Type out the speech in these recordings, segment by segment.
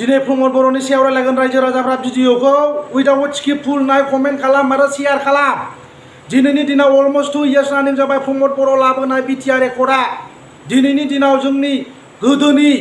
दिनै प्रमद बर'नि सायाव रायलायगोन रायजो राजाफ्रा भिडिअखौ उइदाउट स्किप फुल नाय कमेन्ट खालाम आरो शेयार खालाम। दिनैनि दिनाव अलमस्ट 2 इयार्स रानिं जाबाय प्रमद बर' लाबोनाय बिटिआर रेकर्डआ। दिनैनि दिनाव जोंनि गोदोनि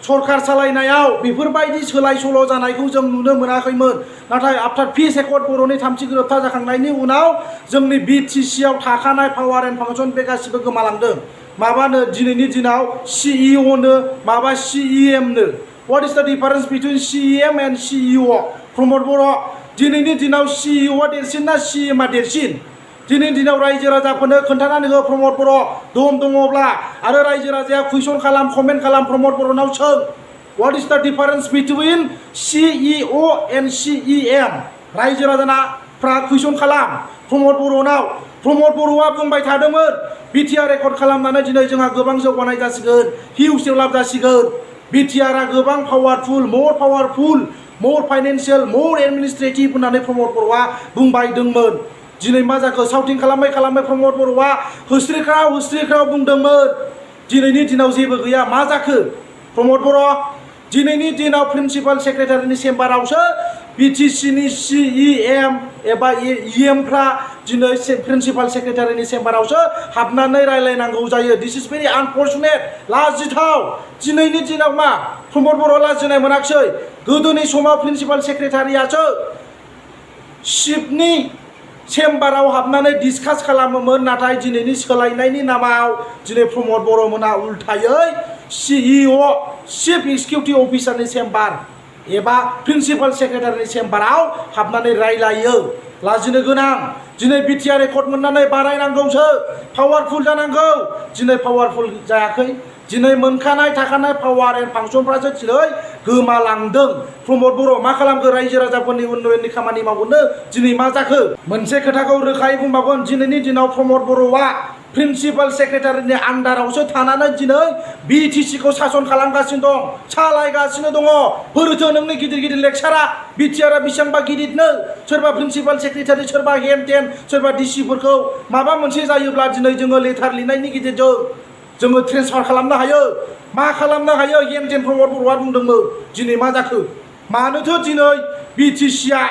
सरकार सालायनायाव बेफोरबायदि सोलाय सोल' जानायखौ जों नुनो मोनाखैमोन। नाथाय आफ्टार पिस एकर्ड बर'नि 3थि गोरोबथा जाखांनायनि उनाव जोंनि बिटिसिआव थाखानाय पावार एन्ड फांसन बे गासिबो गोमालांदों। माबानो दिनैनि दिनाव CEO नो माबा CEM नो व्हाट इज द difference between CEM and CEO? प्रमद बर' दिनैनि दिनाव CEO आ देरसिन ना CEM आ देरसिन? दिनैनि दिनाव रायजो राजाफोरनो खोन्थानानै हो प्रमद बर' दम दङब्ला आरो रायजो राजाया कुइसन खालाम कमेन्ट खालाम प्रमद बर'नाव सों व्हाट इज द difference between CEO and CEM? रायजो राजाफ्रा कुइसन खालाम प्रमद बर'नाव। प्रमद बर'आ बुंबाय थादोंमोन बिटिआर रेकर्ड खालामनानै दिनै जोंहा गोबां जौगानाय जासिगोन, हिउज डेभेलप जासिगोन। बिटिआरआ गोबां पावारफुल, मोर फाइनेन्सियेल, मोर एडमिनिस्ट्रेटिभ होननानै प्रमद बर'आ बुंबाय दंमोन। दिनै मा जाखो? साउटिं खालामबाय प्रमद बर'आ होस्रिख्राव बुंदोंमोन। दिनैनि दिनाव जेबो गैया। मा जाखो प्रमद बर'? दिनैनि दिनाव प्रिन्सिपाल सेक्रेटारिनि चेम्बारावसो बिटिसिनि CEM एबा EMफ्रा दिनै प्रिन्सिपाल सेक्रेटारिनि चेम्बारावसो हाबनानै रायलायनांगौ जायो। दिस इज भेरि आनफर्चुनेट, लाजिथाव। दिनैनि दिनाव मा प्रमद बर' लाजिनाय मोनाखिसै? गोदोनि समाव प्रिन्सिपाल सेक्रेटारियासो चिफनि चेम्बाराव हाबनानै डिसकास खालामोमोन। नाथाय दिनैनि सोलायनायनि नामाव दिनै प्रमद बर' मोना उल्थायै CEO चिफ एक्जिकिउटिभ अफिसारनि चेम्बार एबा प्रिन्सिपाल सेक्रेटारिनि चेम्बाराव हाबनानै रायलायो। लाजिनो गोनां। दिनै बिटिआर रेकर्ड मोननानै बारायनांगौसो, पावारफुल जानांगौ। दिनै पावारफुल जायाखै। दिनै मोनखानाय थाखानाय पावार एन्ड फांसनफ्रासो दिनै गोमालांदों। प्रमद बर' मा खालामखो? रायजो राजाफोरनि उन्नयननि खामानि मावगोननो दिनै मा जाखो? मोनसे खोथाखौ रोखायै बुंबावगोन, दिनैनि दिनाव प्रमद बर'आ प्रिन्सिपाल सेक्रेटारिनि आन्डारावसो थानानै दिनै बिटिसिखौ सासन खालामगासिनो दं, सालायगासिनो दङ। फोरोथो नोंनि गिदिर लेक्सारा? बिटिआरआ बेसेबांबा गिदिरनो? सोरबा प्रिन्सिपाल सेक्रेटारि, सोरबा हेन टेन, सोरबा डिसिफोरखौ माबा मोनसे जायोब्ला दिनै जोङो लेटार लिरनायनि गेजेरजों जोङो ट्रेन्सफार खालामनो हायो। मा खालामनो हायो? हेन टेन प्रमद बर'आ बुंदोंमोन। दिनै मा जाखो? मानोथो दिनै बिटिसिआ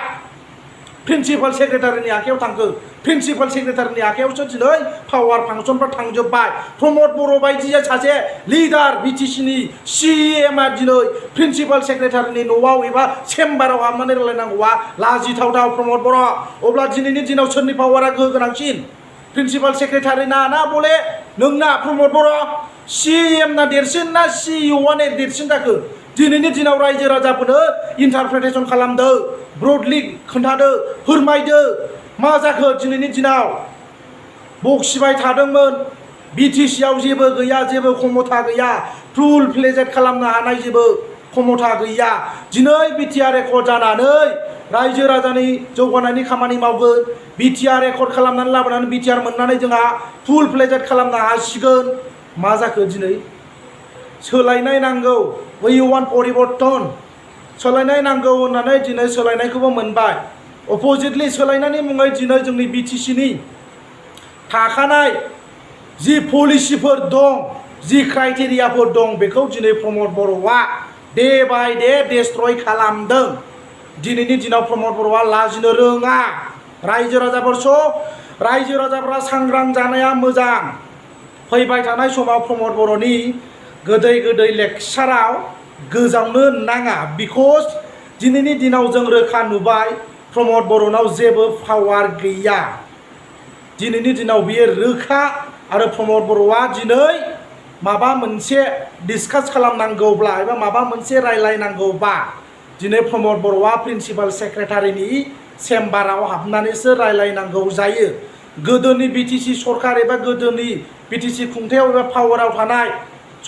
प्रिन्सिपाल सेक्रेटारिनि आखायाव थांखो? प्रिन्सिपाल सेक्रेटारिनि आखायावसो दिनै पावार फांसनफ्रा थांजोब्बाय। प्रमद बर' बायदिया सासे लिडार बिटिसिनि CEM आ दिनै प्रिन्सिपाल सेक्रेटारिनि न'आव एबा चेम्बाराव हाबनानै रायलायनांगौआ लाजिथावथाव प्रमद बर'। अब्ला दिनैनि दिनाव सोरनि पावारा गोहो गोनांसिन? प्रिन्सिपाल सेक्रेटारिना ना बले नोंना प्रमद बर'? CEM ना देरसिन ना CEO आनो देरसिन जाखो? दिनैनि दिनाव रायजो राजाफोरनो इन्टारप्रिटेसन खालामदो, ब्रडलि खोन्थादो, फोरमायदो। मा जाखो? दिनैनि दिनाव बखिबाय थादोंमोन बिटिसिआव जेबो गैया, जेबो क्षमता गैया, फुल फ्लेजेड खालामनो हानाय जेबो क्षमता गैया। दिनै बिटिआर रेकर्ड जानानै रायजो राजानि जौगानायनि खामानि मावगोन। बिटिआर रेकर्ड खालामनानै लाबोनानै बिटिआर मोननानै जोंहा फुल फ्लेजेड खालामनो हासिगोन। मा जाखो? दिनै सोलायनाय नांगौ। वी वान्ट परिबर्तन। सोलायनाय नांगौ होननानै दिनै सोलायनायखौबो मोनबाय। अपोजिटलि सोलायनायनि मुङै दिनै जोंनि बिटिसिनि थाखानाय जि पलिसिफोर दं, जि क्राइटेरियाफोर दं, बेखौ दिनै प्रमद बर'आ डे बाय डे डेस्ट्रय खालामदों। दिनैनि दिनाव प्रमद बर'आ लाजिनो रोङा। रायजो राजाफ्रा सांग्रां जानाया मोजां। फैबाय थानाय समाव प्रमद बर'नि गोदै लेक्साराव गोजावनो नाङा। बिकज दिनैनि दिनाव जों रोखा नुबाय प्रमद बर'नाव जेबो पावार गैया। दिनैनि दिनाव बियो रोखा। आरो प्रमद बर'आ दिनै माबा मोनसे डिसकास खालामनांगौब्ला एबा माबा मोनसे रायलायनांगौबा दिनै प्रमद बर'आ प्रिन्सिपाल सेक्रेटारिनि चेम्बाराव हाबनानैसो रायलायनांगौ जायो। गोदोनि बिटिसि सरकार एबा गोदोनि बिटिसि खुंथायाव एबा पावाराव थानाय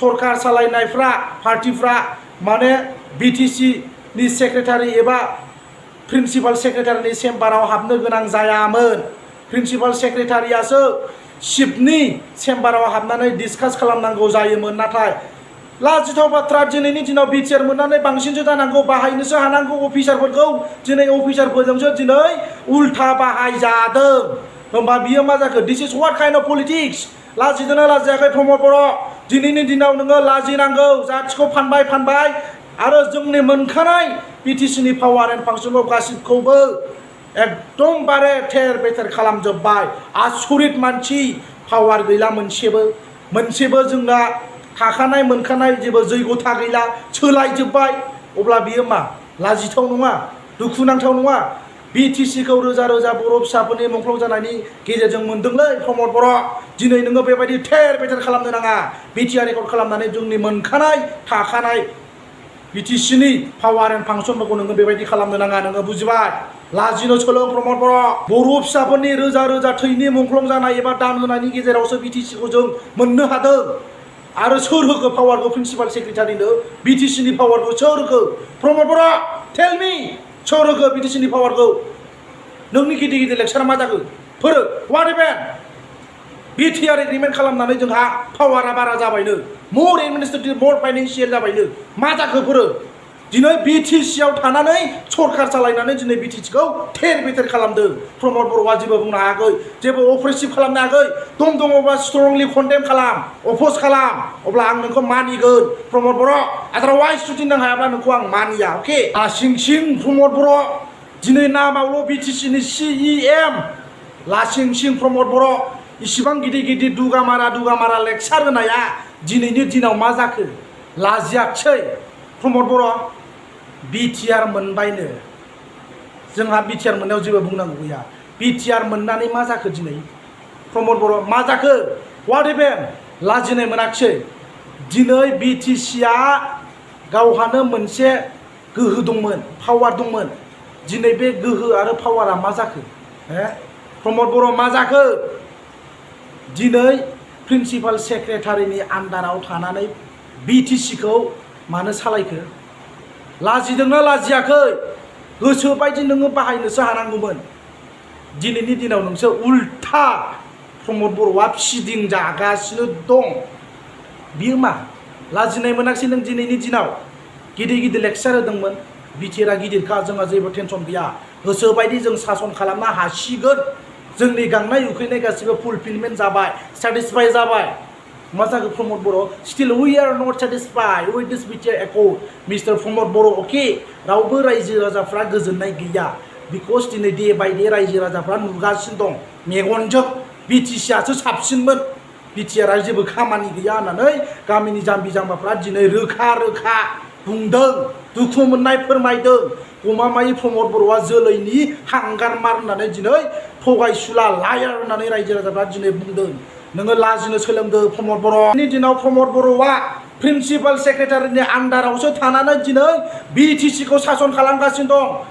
सरकार सालायनायफ्रा पार्टिफ्रा माने बिटिसिनि सेक्रेटारि एबा प्रिन्सिपाल सेक्रेटारिनि चेम्बाराव हाबनो गोनां जायामोन। प्रिन्सिपाल सेक्रेटारियासो चिफनि चेम्बाराव हाबनानै डिसकास खालामनांगौ जायोमोन। नाथाय लाजिथाव बाथ्रा, दिनैनि दिनाव बिटिआर मोननानै बांसिनसो जानांगौ, बाहायनोसो हानांगौ अफिसारफोरखौ। दिनै अफिसारफोरजोंसो दिनै उल्था बाहायजादों। होमबा बियो मा जाखो? दिस इज व्हाट काइन्ड अफ पलिटिक्स? लाजिदोंना लाजियाखै प्रमद बर'? दिनैनि दिनाव नोङो लाजिनांगौ। जाथिखौ फानबाय, आरो जोंनि मोनखानाय बिटिसिनि पावार एन्ड फांसनखौ गासिबखौबो एकदमबारे थेर बेथेर खालामजोब्बाय। आसरित मानसि, पावार गैला मोनसेबो जोंना थाखानाय मोनखानाय जेबो जैगथा गैला, सोलायजोब्बाय। अब्ला बियो मा लाजिथाव नङा, दुखुनांथाव नङा? बिटिसिखौ रोजा रोजा बर' फिसाफोरनि मुंख्लं जानायनि गेजेरजों मोनदोंलै प्रमद बर'। दिनै नोङो बेबायदि थेर बेथेर खालामनो नाङा। बिटिआर रेकर्ड खालामनानै जोंनि मोनखानाय थाखानाय बिटिसिनि पावार एन्ड फांसनफोरखौ नोङो बेबायदि खालामनो नाङा। नोङो बुजिबाय? लाजिनो सोलों प्रमद बर' फिसाफोरनि रोजा रोजा थैनि मुंख्लं जानाय एबा दान होनायनि गेजेरावसो बिटिसिखौ जों मोननो हादों। आरो सोर होखो पावारखौ प्रिन्सिपाल सेक्रेटारिनो? बिटिसिनि पावारखौ सोर होखो? प्रमद बर' टेल मी, सोर होखो बिटिसिनि पावारखौ? नोंनि गिदिर गिदिर लेक्सारा मा जाखो? फोरो वाट इभेन? बिटिआर एग्रिमेन्ट खालामनानै जोंहा पावारा बारा जाबायनो, मोर एडमिनिस्ट्रेटिभ मोर फाइनेन्सियेल जाबायनो। मा जाखो फोरो? दिनै बिटिसिआव थानानै सरकार सालायनानै दिनै बिटिसिखौ थेर बेथेर खालामदों। प्रमद बर'आ जेबो बुंनो हायाखै, जेबो अप्रेसिभ खालामनो हायाखै। दङबा स्ट्रंलि कन्डेम खालाम, अपोज खालाम, अब्ला आं नोंखौ मानिगोन प्रमद बर'। आदारवाइज जुदि नों हायाब्ला नोंखौ आं मानिया। अके? लासिं सिं प्रमद बर', दिनै नामावल' बिटिसिनि CEM लासिं सिं प्रमद बर'। इसिबां गिदिर गिदिर दुगामारा लेक्सार होनाया दिनैनि दिनाव मा जाखो? लाजियाखसै प्रमद बर'? बिटिआर मोनबायनो, जोंहा बिटिआर मोननायाव जेबो बुंनांगौ गैया। बिटिआर मोननानै मा जाखो दिनै? प्रमद बर' मा जाखो? वाट इभेन? लाजिनाय मोनाखिसै? दिनै बिटिसिआ गावहानो मोनसे गोहो दंमोन, पावार दंमोन। दिनै बे गोहो आरो पावारा मा जाखो? प्रमद बर' मा जाखो? दिनै प्रिन्सिपाल सेक्रेटारिनि आन्दाराव थानानै बिटिसिखौ मानो सालायखो? लाजिदोंना लाजियाखै? गोसो बायदि नोङो बाहायनोसो हानांगौमोन। दिनैनि दिनाव नोंसो उल्था प्रमद बर'आ फिदिं जागासिनो दं। बियो मा लाजिनाय मोनाखिसै नों? दिनैनि दिनाव गिदिर गिदिर लेक्सार होदोंमोन। बिटिआरआ गिदिरखा, जोंहा जेबो टेनसन गैया। गोसो बायदि जों सासन खालामनो हासिगोन। जोंनि गांनाय उखैनाय गासिबो फुलफिलमेन्ट जाबाय, सेटिसफाइ जाबाय। मा जाखो Pramod Boro'? Still we are not satisfied with this BTR accord mister Pramod Boro'. Okay? रावबो रायजो राजाफ्रा गोजोननाय गैया। बिकज दिनै डे बाय डे रायजो राजाफ्रा नुगासिनो दं मेगनजों बिटिसिआसो साबसिनमोन, बिटिआरआ जेबो खामानि गैया होननानै गामिनि जाम्बि जाम्बाफ्रा दिनै रोखा रोखा बुंदों, दुखु मोननाय फोरमायदों। गमामायै प्रमद बर'आ जोलैनि हांगारमार होननानै दिनै थगायसुला लायार होननानै रायजो राजाफ्रा दिनै बुंदों। नोङो लाजिनो सोलोंदो प्रमद बर'नि दिनाव प्रमद बर'आ प्रिन्सिपाल सेक्रेटारिनि आन्दारावसो थानानै दिनै बिटिसिखौ सासन खालामगासिनो दं।